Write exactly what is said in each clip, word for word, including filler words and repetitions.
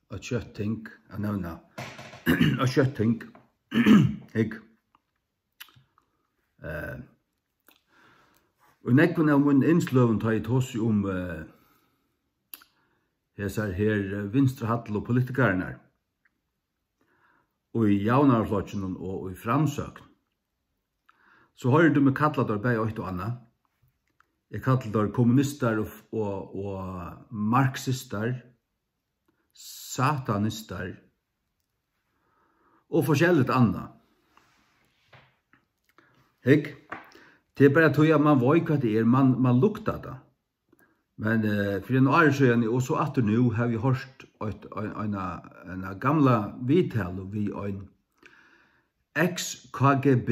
eitt skjótt ting at nevna. Eitt skjótt ting. Hygg. Eh, í nógvum av mínum innsløgum, tá eg tosi um, eh, hesar her, eh, vinstruhallu politikararnar í Javnaðarflokkinum og í Framsókn, so hoyrir tú meg kalla teir bæði eitt og annað. Eg kalli teir kommunistar og, og, og marxistar, satanistar og forskelligt annað. Hygg, tað er bara tí, at mann veit, hvat tað er, mann, mann luktar tað. Men, eh, fyri ein ári síðan, og so aftur nú, havi eg hoyrt eitt, ein, eina, eina gamla viðtalu við ein eks-K G B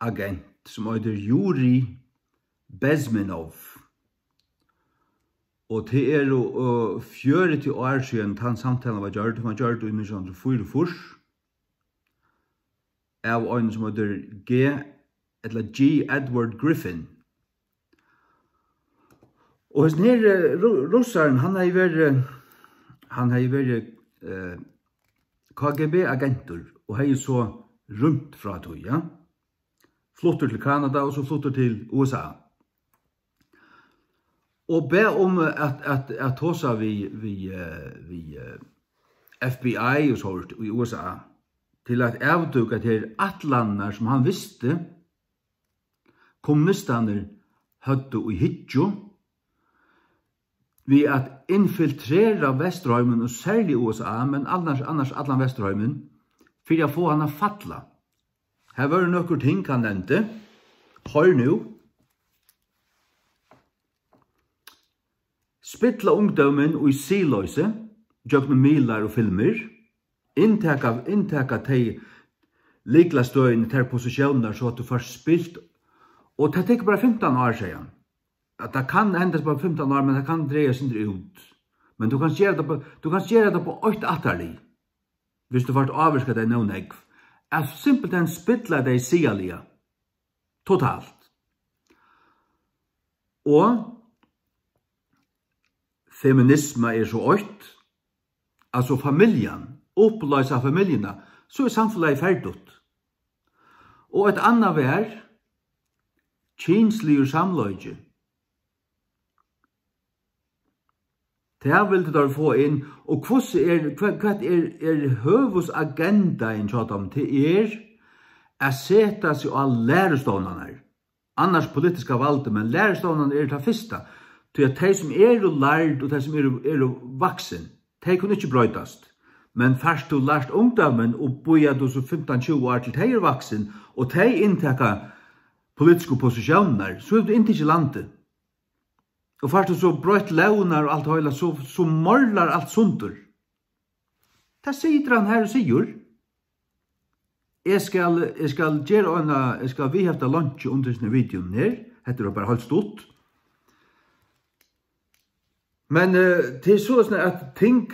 agent, sum eitur Juri Bezmenov. Og tað eru, øh, fjøruti ár síðan tann samtalan var gjørd. Hon var gjørd í nítjan hundrað og fýraogfýrs av einum, sum eitur G, ella G Edward Griffin. Og hesin her, eh, ru-, russarin, hann hevði verið, hann hevði verið, eh, K G B-agentur og hevði so rýmt frá tí, ja. Fluttur til Kanada og so fluttur til U S A. Og bað um at, at, at tosa við, við, eh, við, eh, F B I og so í U S A til at avdúka tær ætlanirnar, sum hann visti, kommunistarnir høvdu í hyggju við at infiltrera Vesturheimin og serliga U S A, men annars, annars allan Vesturheimin, fyri at fáa hann at falla. Har vóru nøkur ting, hann nevndi. Hoyr nú. Spilla ungdómin í siðloysi gjøgnum miðlar og filmir. Inntaka, inntaka tey lyklastøðini, tær positiónirnar, so at tú fært spilt. Og tað tekur bara fimtan ár, segði hann. At tað kann henda bara fimtan ár, men tað kann draga eitt sindur út. Men tú kanst gera tað bara, tú kanst gera tað bara eitt ættarlið, viss tú fært ávirka tey nóg nógv, at simpelthen spilla tey siðaliga totalt. Og feminisma er so eitt, altso familjan, upploysa familjuna, so er samfelagið ferdigt. Og eitt annað var kynsligur samleiki. Tað vildu teir fáa inn, og hvussu er, hvat, hvat er, er høvuðsagendain hjá teimum? Tað er at seta seg á lærustovnarnar. Annars politiska valdið, men lærustovnarnir eru tað fyrsta, tí at tey, sum eru lærd, og tey, sum eru, eru vaksin, tey kunnu ikki broytast. Men fært tú lært ungdómin og bíðar tú so fimtan, tjúgu ár, til tey eru vaksin, og tey inntaka politisku positiónirnar, so hevur tú inntikið landið. Og fært tú so broytt lógirnar og alt heila, so, so morlar alt sundur. Tað situr hann her og sigur. Eg skal, eg skal gera eina, eg skal viðhefta leinki undir hesum videoin her. Hetta er bara heilt stutt. Men, eh, tað er soleiðis, at ting,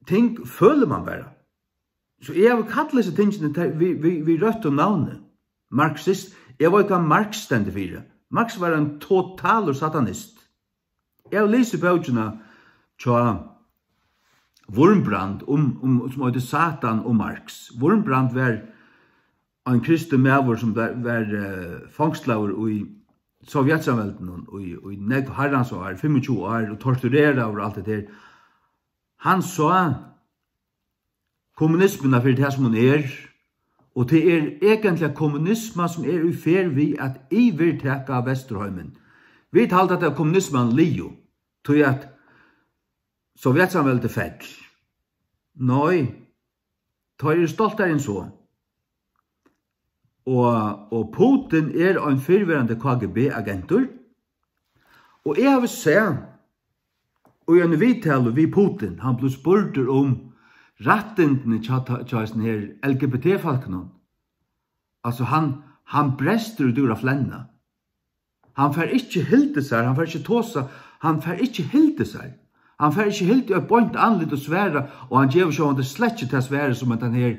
ting følir mann bara. So eg havi kallað hesi tingini te-, við, við, við røttum navni. Marxist. Eg veit, hvat Marx stendur fyri. Marx var ein totalur satanist. Eg havi lisið bókina hjá Wurmbrand um, um, sum eitur Satan og Marx. Wurmbrand var ein kristin maður, sum var, var, eh, fongslaður í Sovjetsamveldinum í, í nógv harrans ár, fimmogtjúgu ár, og tortureraður og alt det der. Hann sá kommunismuna fyri tað, sum hon er, og tað er eigentliga kommunisma, sum er í ferð við at yvirtaka Vesturheimin. Vit halda, at kommunisman liðug, tí at Sovjetsamveldið fell. Nei, teir eru stoltari enn so. Og, og Putin er ein fyrrverandi K G B-agentur. Og eg havi sæð í eini viðtalu við Putin, hann bleiv spurdur um rættindini hjá, hjá hesum her L G B T-fólkunum. Altso, hann, hann brestur út úr at flenna. Hann fær ikki hildið sær, hann fær ikki tosað, hann fær ikki hildið sær. Hann fær ikki hildið eitt beint andlit og svara, og hann gevur sjálvandi slett ikki tað svarið, sum at hann her,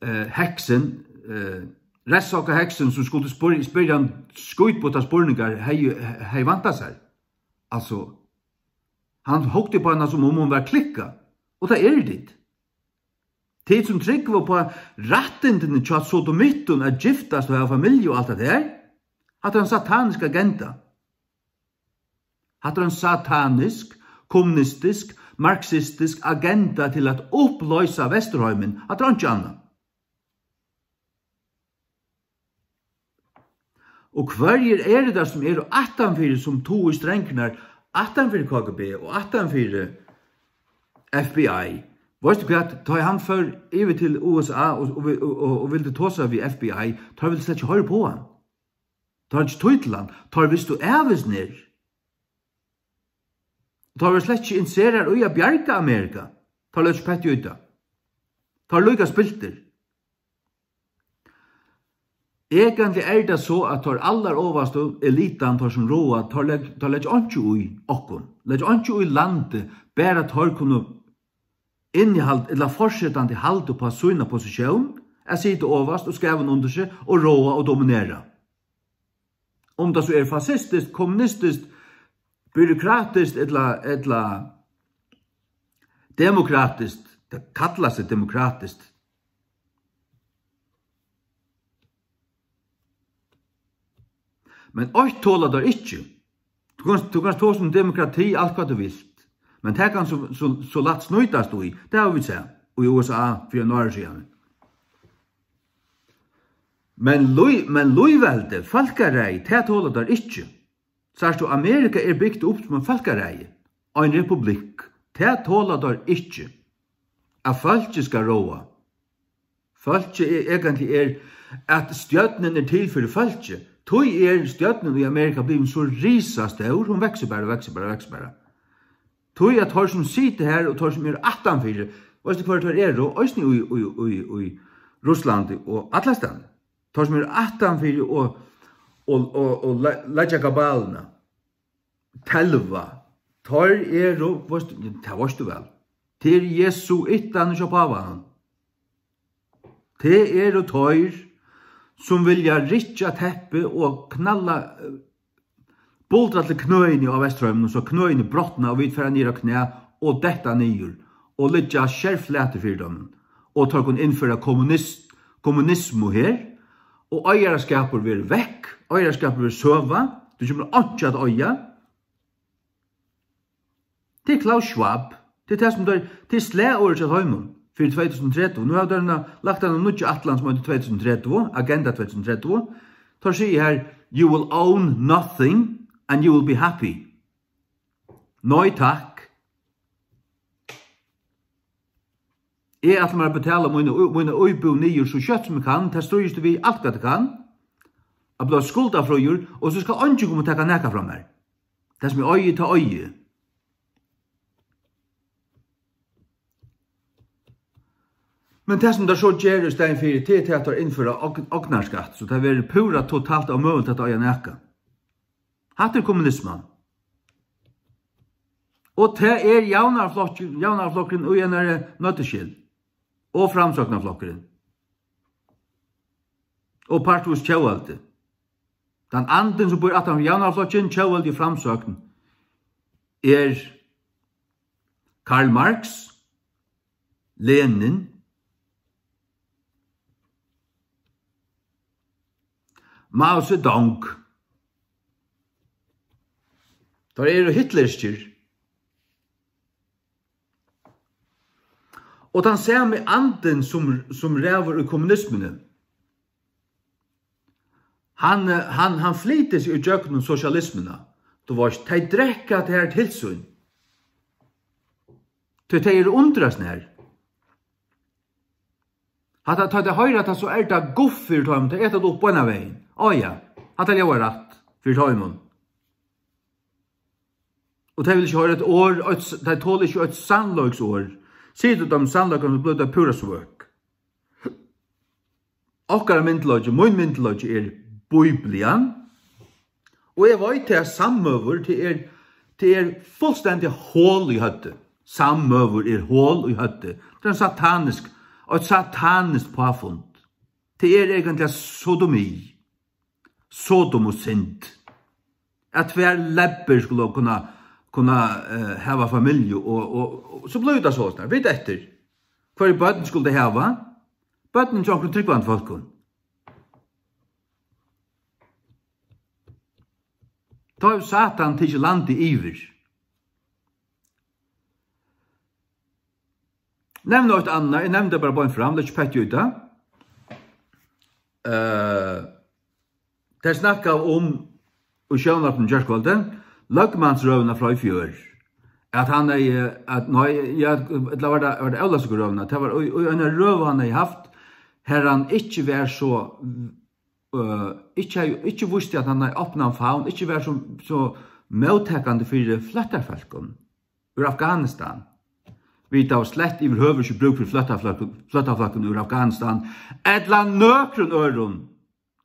eh, heksin, eh, Restsokkaheksin, sum skuldi spyr-, spyrja hann skítbuttar spurningar, hevði, hevði væntað sær. Altso, hann hugdi upp á hana, sum um hon var klikkað. Og tað eru tit. Tit, sum trúgva upp á rættindini hjá sodomittum at giftast og hava familju og alt tað har. Hatta er ein satanisk agenda. Hatta er ein satanisk, kommunistisk, marxistisk agenda til at upploysa Vesturheimin. Hatta er einki annað. Og hvørjir eru tað, sum eru aftanfyri, sum toga í strengirnar, aftanfyri K G B og aftanfyri F B I? Veitst tú hvat, tá hann fór yvir til U S A og, og, og, og, og vildi tosa við F B I, teir vildu slett ikki hoyra upp á hann. Teir høvdu ikki tíð til hann, teir vistu ævist nær. Teir vóru slett ikki interesserað í at bjarga Amerika. Teir løgdu ikki petti í tað. Teir líka spiltir. Egentliga er tað so, at teir allarovastu elitan, teir sum ráða, teir legg-, teir leggja einki í okkum, leggja einki í landið, bara teir kunnu innihald-, ella fortsetandi halda upp á sína positión, at sita ovast og skævin undir seg og ráða og dominera. Um tað so er fascistiskt, kommunistiskt, byråkratiskt ella, ella demokratiskt, tað kallar seg demokratiskt. Men eitt tola teir ikki. Tú kanst, tú kanst tosa um demokrati, alt hvat tú vilt. Men tað kann so, so, so lætt snýtast í. Tað hava vit sæð í U S A fyri ein ári síðan. Men lý-, men lýðveldi, fólkaræði, tað tola teir ikki. Sært tú, Amerika er bygt upp sum ein fólkaræði, ein republikk. Tað tola teir ikki, at fólkið skal ráða. Fólkið er, eigentliga er, at stjórnin er til fyri fólkið. Tí er stjórnin í Amerika blivin so risastór, hon veksur bara, veksur bara, veksur bara. Tí at teir sum sita har og teir sum eru aftanfyri, veitst tú hvør teir eru? Eisini í, í, í, í Russlandi og allastaðni. Teir sum eru aftanfyri og, og, og, og le-, leggja kabalina, telva, teir eru, veitst, tað veitst tú væl, tað eru jesuittarnir hjá pávanum. Tað eru teir, sum vilja rykkja teppið og knalla, eh, buldra til knøini á Vesturheiminum, so knøini brotna og vit fara niður á knæ og detta niður og liggja skerflatir fyri teimum. Og teir kunnu innføra kommunist-, kommunismu her, og eigarskapur verður vekk, eigarskapur verður søga, tú kemur einki at eiga. Tað er Klaus Schwab. Tað er tað, sum teir, tað er slagorðið hjá teimum fyri tvey túsund og tretivu. Nú hava teir eina, lagt eina nýggja ætlan, sum eitur tvey túsund og tretivu, Agenda tvey túsund og tretivu. Teir siga her, "You will own nothing and you will be happy." Nei takk. Eg ætli mær at betala mína, mína íbúð niður so skjótt sum eg kann. Tað stríðist við alt, hvat eg kann. At blíva skuldafríur, og so skal eingin koma og taka nakað frá mær. Tað, sum eg eigi, tað eigi eg. Men tað, sum teir so gera í staðin fyri, tað er tað, at teir innføra ogn-, ognarskatt, so tað verður púra totalt ómøguligt at eiga nakað. Hatta er kommunisman. Og tað er javnaðarflokki-, javnaðarflokkurin í einari nøttuskil. Og Framsóknarflokkurin. Og partvís tjóðveldi. Tann andin, sum býr aftan fyri javnaðarflokkin, tjóðveldi og Framsókn, er Karl Marx, Lenin, Mao Zedong. Teir eru hitlerskir. Og tann sami andin, sum, sum ræður í kommunismuni, hann, hann, hann flytur seg í gjøgnum sosialismuna. Tú veitst, tey drekka tað her til sín. Tí tey eru undrasnar. Hatta, tá tey hoyra hatta, so er tað guff fyri teimum, tey eta tað upp beinanvegin. Á ja, hatta ljóðar rætt fyri teimum. Og tey vilja ikki hoyra eitt orð, eitt s-, tey tola ikki eitt sannleiksorð. Sigur tú teimum sannleikan, so blíva tey púra svøk. Okkara myndugleiki, mín myndugleiki er Biblian. Og eg veit, tað er samøvur, tað er, tað er fullstendig hol í høvdið. Samøvur er hol í høvdið. Tað er ein satanisk, eitt sataniskt páfund. Tað er eigentliga sodomi. Sodom og synd. At tvær leppur skulu kunna, kunna, eh, hava familju, og, og, og so blívur tað sostatt. Vit eftir, hvørji børn skulu tey hava? Børnini hjá onkrum trúgvandi fólkum. Tá hevur Satan tikið landið yvir. Nevna eitt annað, eg nevndi bara beint fram, legg ikki petti í tað. Eh, tey snakka um, í sjónvarpinum gjárkvøldið, løgmansrøðuna frá í fjør. At hann hevði, at, nei, ja, ella var tað, var tað Ólavsøkurøðuna? Tað var í, í eina røðu hann hevði havt, har hann ikki var so, øh, ikki hevði, ikki vísti, at hann hevði opnan favn, ikki var so, so móttakandi fyri flóttafólkum úr Afghanistan. Vit hava slett yvirhøvur ikki brúk fyri flóttafólkum, flóttafólkum úr Afghanistan, ella nøkrum øðrum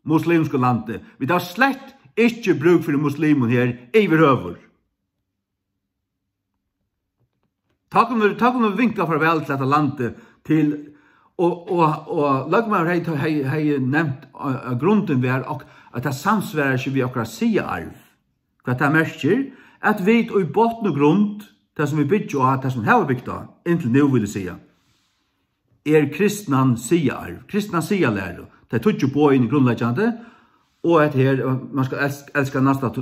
muslimskum landi. Vit hava slett ikki brúk fyri muslimum her yvirhøvur. Tá kunnu vit, tá kunnu vit vinka farvæl til hetta landið, til, og, og, og løgmaður hevði, hevði, hevði nevnt, at, at grundin var, ok, at tað samsvarar ikki við okkara siðaarv. Hvat tað merkir, at vit í botn og grund, tað sum vit byggja á, tað sum vit hava bygt á, inntil nú, vil eg siga, er kristnan siðaarv, kristna siðalæru. Tey tíggju boðini grundleggjandi, og hetta her, man skal els-, elska næsta,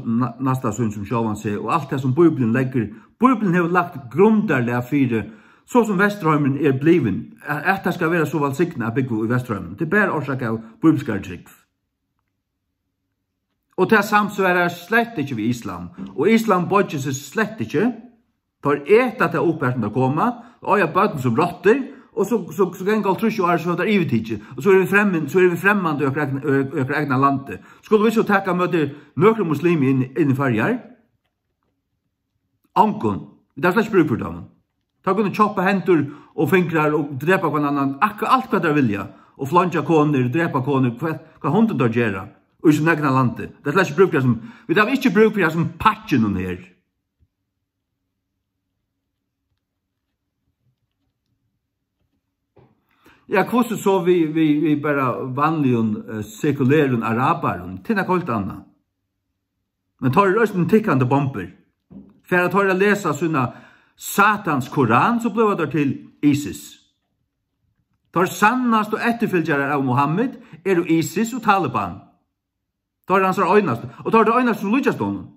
næsta sín sum sjálvan seg, og alt tað sum Bíblian leggur. Bíblian hevur lagt grundarlag fyri, so sum Vesturheimurin er blivin, at, at tað skal vera so vælsignað at búgva í Vesturheiminum. Tað er bara orsakað av bíbliskari trúgv. Og tað samsvarar slett ikki við islam. Og islam boyggir seg slett ikki. Teir eta tað upp, har sum teir koma, og eiga børn sum rottur, og so, so, so ganga hálvtrýss ár, so er tað yvirtikið. Og so eru vit fremman-, so eru vit fremmand í okkara egna, í okkara egna landi. Skulu vit so taka móti nøkrum muslimi inn, inn í Føroyar? Ongum. Vit hava slett ikki brúk fyri teimum. Teir kunnu kjoppa hendur og fingrar og drepa hvønn annan, akkurát alt hvat teir vilja. Og fleingja konur, drepa konur, hvat, hvat hundin teir gera. Og í sínum egna landi. Vit hava slett ikki brúk fyri hasum, vit hava ikki brúk fyri hasum pakkinum her. Ja, hvussu so við, við, við bara vanligum, eh, sekulærum arabarum? Tað er nakað heilt annað. Men teir eru eisini tikkandi bombur. Fara teir at lesa sína Satans Koran, so blíva teir til ISIS. Teir sannastu eftirfylgjarar av Muhammed eru ISIS og Taliban. Teir eru hansara einastu, og teir eru teir einastu sum líkjast honum.